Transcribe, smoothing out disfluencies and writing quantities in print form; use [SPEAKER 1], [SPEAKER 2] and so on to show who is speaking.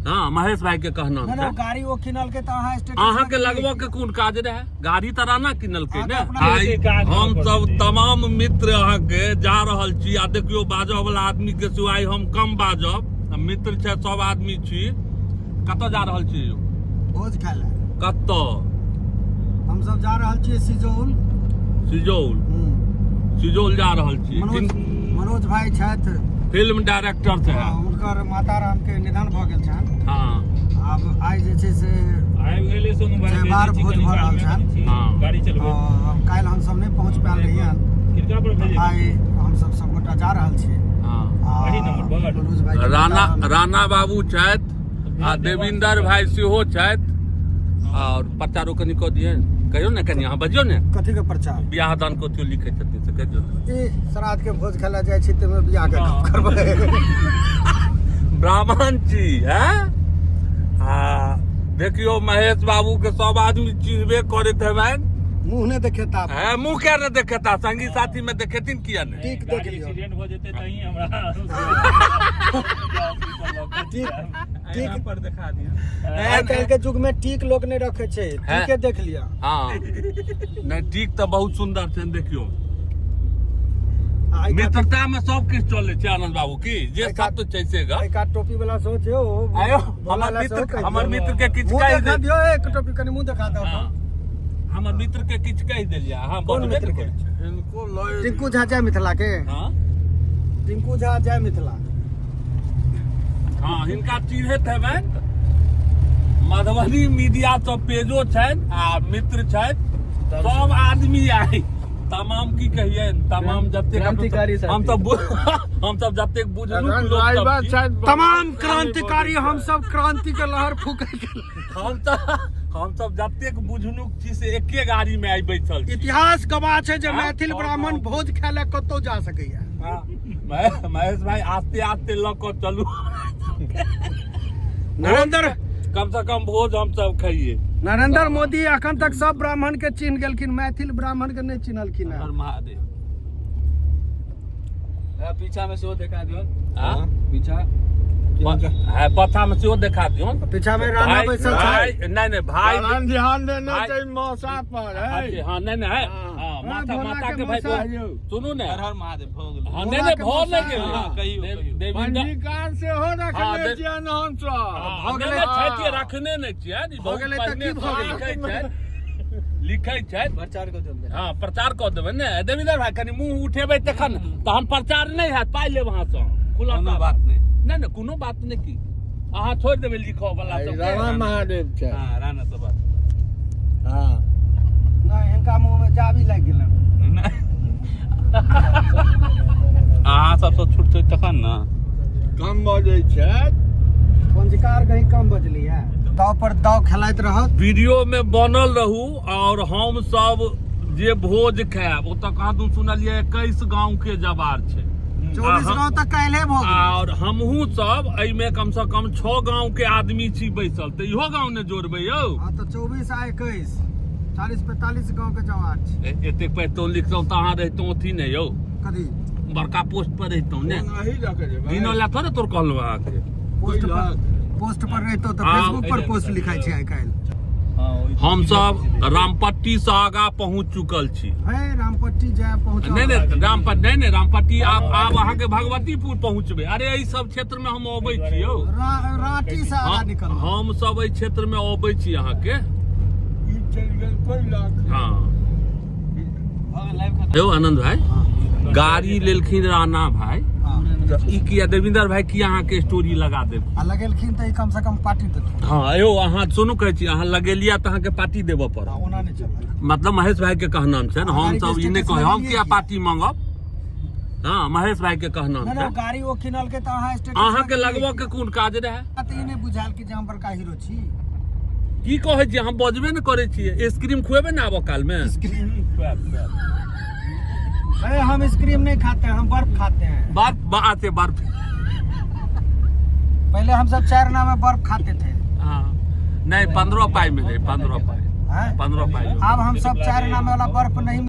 [SPEAKER 1] हँ, महेश भाई के कहना
[SPEAKER 2] नहि
[SPEAKER 1] छै।
[SPEAKER 2] नहि, गाड़ी ओ किनलकै तऽ अहाँ स्टेटस
[SPEAKER 1] अहाँ के लगबऽ के कोन काज रहे? गाड़ी तऽ राना किनलकै ने।
[SPEAKER 2] अहाँके अपना
[SPEAKER 1] आइ
[SPEAKER 3] काज
[SPEAKER 1] हम
[SPEAKER 3] करऽ
[SPEAKER 1] सब
[SPEAKER 3] पड़तै।
[SPEAKER 1] तमाम मित्र अहाँ के जा रहल छी। आ देखियौ, बाजऽ वाला आदमी के सिवाय हम कम बाजब, आ मित्र छै सब आदमी छी। कतऽ जा रहल छी यौ?
[SPEAKER 2] भोज खाय लए।
[SPEAKER 1] कतऽ?
[SPEAKER 2] हम सब जा रहल छियै सिजौल।
[SPEAKER 1] सिजौल?
[SPEAKER 2] हम्म।
[SPEAKER 1] सिजौल जा रहल छी।
[SPEAKER 2] मनोज मनोज भाई छथि,
[SPEAKER 1] फिल्म डायरेक्टर छै।
[SPEAKER 2] हँ, हुनकर माता राम के निधन भऽ गेल छनि। आब आइ जे छै से
[SPEAKER 3] आबि गेलै सोनू भाई।
[SPEAKER 2] जयमार
[SPEAKER 3] भेजै छी
[SPEAKER 2] भोज
[SPEAKER 3] कनी
[SPEAKER 2] भऽ रहल
[SPEAKER 3] कालमे,
[SPEAKER 2] छनि।
[SPEAKER 3] कनी छी। गाड़ी चलबै।
[SPEAKER 2] काल्हि हमसब नहि पहुँच पायल रहियनि।
[SPEAKER 3] किनका पर भेजै?
[SPEAKER 2] आइ हमसब सबगोटा जा रहल छी। आ
[SPEAKER 3] अही नंबर पर।
[SPEAKER 2] मनोज भाई के
[SPEAKER 1] राणा
[SPEAKER 2] माता राम-
[SPEAKER 1] राणा बाबू छथि आ देविंदर भाई सेहो छथि। और प्रचारो कनि कऽ दियनि, कहियौ ने कनि, अहाँ बजियौ ने।
[SPEAKER 2] कथी के प्रचार?
[SPEAKER 1] बियाह दान कथियो लिखै छथिन से कहियौ ने।
[SPEAKER 2] ई श्राद्ध के भोज खाय लए जाइ छी, ताहिमे बियाह के गप करबै?
[SPEAKER 1] ब्राह्मण छी हैं। आ देखियौ, महेश बाबू के सब आदमी चिन्हबे करैत हेबनि।
[SPEAKER 2] मुँह नहि देखेता।
[SPEAKER 1] है, मुँह किया ने देखेता? संगी साथी में देखेथिन किया ने?
[SPEAKER 2] टीक देख
[SPEAKER 3] गाड़ी
[SPEAKER 2] लियौ।
[SPEAKER 3] एक्सीडेंट भऽ जेतै तहीं हमरा
[SPEAKER 2] टीक टीक
[SPEAKER 4] पर देखा दिअ।
[SPEAKER 2] आइ काल्हि के युग में टीक लोक नहि रखै छै।
[SPEAKER 1] हैं?
[SPEAKER 2] टीके देख लिअ।
[SPEAKER 1] हँ, नहि, टीक तऽ बहुत सुन्दर छै। देखियौ,
[SPEAKER 2] आ एहि कात-
[SPEAKER 1] मित्रता में सब किछु चलै छै आनंद बाबू की, जे सत्य छै से गप।
[SPEAKER 2] एहि कात टोपी वाला सेहो छै ओ।
[SPEAKER 1] आयो,
[SPEAKER 2] भोला
[SPEAKER 1] हमर
[SPEAKER 2] वाला सेहो
[SPEAKER 1] मित्र
[SPEAKER 2] कहि
[SPEAKER 1] हमर
[SPEAKER 2] दियौ।
[SPEAKER 1] मित्र के किछु
[SPEAKER 2] मुँह
[SPEAKER 1] कहि
[SPEAKER 2] देखा
[SPEAKER 1] दे।
[SPEAKER 2] दियौ, एक टोपी कनि मुँह देखा दो।
[SPEAKER 1] हँ। हमर मित्र के किछु कहि देलियै अहाँ।
[SPEAKER 2] कोन
[SPEAKER 1] बजबे
[SPEAKER 2] मित्र
[SPEAKER 1] ने
[SPEAKER 2] के?
[SPEAKER 1] करै छै।
[SPEAKER 4] हिनको लऽ
[SPEAKER 2] टिंकू झा जय मिथिला के।
[SPEAKER 1] हँ।
[SPEAKER 2] टिंकू झा जय मिथिला।
[SPEAKER 1] हँ, हिनका चिन्हैत हेबनि, मधुबनी मीडिया सब पेजो छनि आ मित्र छथि सब आदमी। आइ तमाम की कहियनि, तमाम जतेक
[SPEAKER 5] क्रांतिकारी साथी।
[SPEAKER 1] हम सब जतेक बुझलुक
[SPEAKER 4] एखन
[SPEAKER 1] लोक सब
[SPEAKER 4] ड्राइवर
[SPEAKER 1] छी,
[SPEAKER 4] छथि।
[SPEAKER 2] तमाम क्रांतिकारी, हम सब क्रांति के लहर फूकै के
[SPEAKER 1] हम सब जतेक बुझनुक छी से एके गाड़ी में आइ बैसल छी।
[SPEAKER 2] इतिहास गवाह छै जे
[SPEAKER 1] हाँ?
[SPEAKER 2] मैथिल ब्राह्मण भोज खाय लए कतौ जा सकैया।
[SPEAKER 1] हाँ। महेश भाई, आस्ते आस्ते लऽ कऽ चलू।
[SPEAKER 2] नरेंद्र
[SPEAKER 1] कम से कम भोज हम सब खाइए।
[SPEAKER 2] नरेंद्र मोदी अखन तक सब ब्राह्मण के चिन्ह गेलखिन, मैथिल ब्राह्मण के नहि चिन्हलखिन
[SPEAKER 1] हर
[SPEAKER 2] हँ।
[SPEAKER 1] महादेव।
[SPEAKER 5] पीछा में सेहो देखा दियौ।
[SPEAKER 1] हाँ?
[SPEAKER 5] पीछा।
[SPEAKER 1] है, पछा में सेहो देखा दियौ।
[SPEAKER 2] पीछा में राणा
[SPEAKER 1] भाई
[SPEAKER 2] बैसल छै।
[SPEAKER 1] भाई, नहीं नहीं, भाई
[SPEAKER 4] कारण ध्यान देना
[SPEAKER 1] भाई-
[SPEAKER 4] चाहिए मौसा पर है।
[SPEAKER 1] अच्छा, हाँ, नहीं नहीं, है। हाँ, माता
[SPEAKER 2] भोला
[SPEAKER 1] माता
[SPEAKER 2] के
[SPEAKER 1] के भाई
[SPEAKER 2] मौसा।
[SPEAKER 1] सुनू ने।
[SPEAKER 5] हर हर महादेव, भऽ गेलै।
[SPEAKER 1] हाँ, नहीं नहीं,
[SPEAKER 2] के
[SPEAKER 1] भऽ
[SPEAKER 2] मौसा।
[SPEAKER 1] नहि गेलै।
[SPEAKER 5] हाँ, कहियौ, कहियौ।
[SPEAKER 1] देविंदर
[SPEAKER 4] पंजीकार सेहो
[SPEAKER 1] हाँ,
[SPEAKER 4] रखने छियनि हमसब।
[SPEAKER 1] हाँ,
[SPEAKER 2] भऽ
[SPEAKER 1] नहि,
[SPEAKER 2] गेलै।
[SPEAKER 1] नहि, छथि, रखने नहि छियै। ई बहुत
[SPEAKER 2] गेलै तऽ
[SPEAKER 1] पहिने
[SPEAKER 2] की भऽ
[SPEAKER 1] सँ
[SPEAKER 2] गेलै?
[SPEAKER 1] लिखै छथि, लिखै छथि।
[SPEAKER 5] प्रचार कऽ दियौ।
[SPEAKER 1] हाँ, प्रचार कऽ देबै ने। देविंदर भाई, कनि मुँह उठेबै तखन तहन प्रचार नहि हैत, पाइ लेब अहाँसँ खुला।
[SPEAKER 5] कोनो बात नहि।
[SPEAKER 1] नहि नहि, कोनो बात नहि की? अहाँ छोड़ि देबै लिखऽ वाला सबके?
[SPEAKER 4] राणा महादेव छै।
[SPEAKER 5] हाँ, राणा सब बात।
[SPEAKER 4] हाँ।
[SPEAKER 2] नहि, हिनका मुँह में जाबी लागि गेलनि।
[SPEAKER 5] अहाँ सबसँ छुटतै तखन ने।
[SPEAKER 4] कम बजै छथि।
[SPEAKER 2] पंजीकार कहीं कम बजली है? दाव पर दाव खेलाइत रहत।
[SPEAKER 1] वीडियो में बनल रहू। और हम सब जे भोज खायब, ओतऽ कहाँ दून सुनलियै 21 गांव के जवार छै।
[SPEAKER 2] 24 गाँव तक काल्हे भऽ गेल।
[SPEAKER 1] और हमहूँ सब एहिमे कम से कम 6 गांव के आदमी छी बैसल, तऽ इहो गांव ने जोड़बै यौ।
[SPEAKER 2] हाँ, तऽ 24 आ 21, 40 45 गाँव के जवार छै।
[SPEAKER 1] एतेक पढ़ितहुँ लिखतहुँ तऽ अहाँ रहितहुँ अथी नहि यौ?
[SPEAKER 2] कथी?
[SPEAKER 1] बड़का पोस्ट पर रहितहुँ ने।
[SPEAKER 4] फोन अही लऽ के जेबै।
[SPEAKER 1] दिनो ला थोड़े तोर कहलहुँ अहाँके।
[SPEAKER 2] पोस्ट पर, पोस्ट पर रहितो तऽ
[SPEAKER 1] हाँ,
[SPEAKER 2] फेसबुक पर पोस्ट लिखाइ छै आइ काल्हि।
[SPEAKER 1] हम सब रामपट्टी से आगा पहुंच चुकल छी।
[SPEAKER 2] हे, रामपट्टी जाय पहुँच?
[SPEAKER 1] नहीं नहीं, रामपट्टी नहीं नहीं, रामपट्टी आब आब अहाँके भगवतीपुर पहुंचबै। अरे, एहि सब क्षेत्र में हम अबै छी यौ।
[SPEAKER 2] रांटी से आगा निकल।
[SPEAKER 1] हम सब एहि क्षेत्र में अबै छी अहाँके।
[SPEAKER 4] ई चलि गेल कोइलख।
[SPEAKER 1] हाँ यौ आनंद भाई, गाड़ी लेलखिन राणा भाई।
[SPEAKER 2] हाँ।
[SPEAKER 1] तऽ ई किया देविंदर भाई, किया अहाँके स्टोरी लगा देब?
[SPEAKER 2] आ लगेलखिन तऽ ई कम से कम पार्टी देथुन।
[SPEAKER 1] हाँ यौ, अहाँ सुनू, कहै छी, अहाँ लगेलिया तऽ अहाँके पार्टी देबऽ पड़त।
[SPEAKER 2] ओना नहि चलत।
[SPEAKER 1] मतलब महेश भाई के कहनाम छै हम
[SPEAKER 2] गाड़ी के
[SPEAKER 1] सब ई नहि
[SPEAKER 2] स्टेटस
[SPEAKER 1] कहै हम
[SPEAKER 2] लगेलियै
[SPEAKER 1] किया
[SPEAKER 2] की?
[SPEAKER 1] पार्टी मांगब। हाँ, महेश भाई के कहनाम
[SPEAKER 2] नहि नहि,
[SPEAKER 1] छै।
[SPEAKER 2] गाड़ी ओ किनलकै तऽ अहाँ स्टेटस
[SPEAKER 1] अहाँके लगबऽ के कोन काज रहै?
[SPEAKER 2] तऽ ई नहि बुझायल कि जे हम बड़का हीरो छी।
[SPEAKER 1] की कहै छियै? हम बजबे ने करै छियै। आइसक्रीम खुएबै ने आबऽ काल में?
[SPEAKER 2] अरे, हम आइसक्रीम नहीं खाते हैं, हम बर्फ खाते हैं।
[SPEAKER 1] बर्फ आते बर्फ।
[SPEAKER 2] पहले हम सब चार आना में बर्फ खाते थे।
[SPEAKER 1] हाँ, नहीं, 15 पाई में रहे, 15 पाई।
[SPEAKER 2] हैं?
[SPEAKER 1] 15 पाई।
[SPEAKER 2] अब हम सब 4 आना में वाला बर्फ नहीं